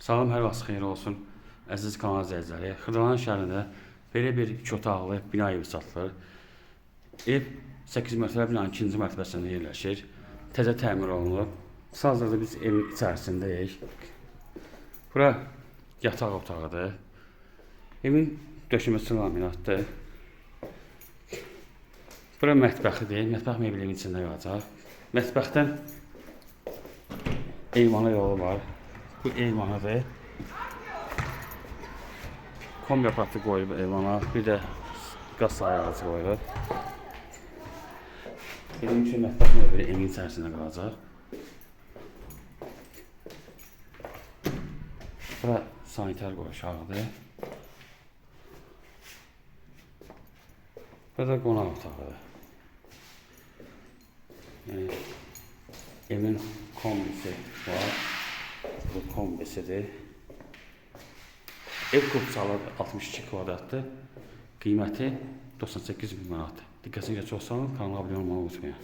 Salam, hər vaxt xeyir olsun, əziz kanal izləyiciləri. Xırdalan şəhərində belə bir iki otaqlı bina evi satılır. Ev 8 mərtəbəli binanın ikinci mərtəbəsində yerləşir. Təzə təmir olunub. Hazırda biz evin içərisindəyik. Bura yataq otağıdır. Evin döşəməsi laminatdır. Bura mətbəxidir. Mətbəx mebeli evin içində qalacaq. Mətbəxdən eyvana yolu var. Bu eyvanıdır. Kombi aparatı qoyulub eyvana. Bir də qaz sayğacı qoyulub. Dediyim kimi mətbəx mebeli evin içərisində qalacaq. Bura sanitar qovşağıdır. Burada qonaq otağıdır. Yəni, evin kombisi var. Bu kombisidir. Ev kubçalıdır, 62 kvadratdır. Qiyməti 98 min manatdır. Diqqətinizə çox sağ olun. Kanala abunə olmağı unutmayın.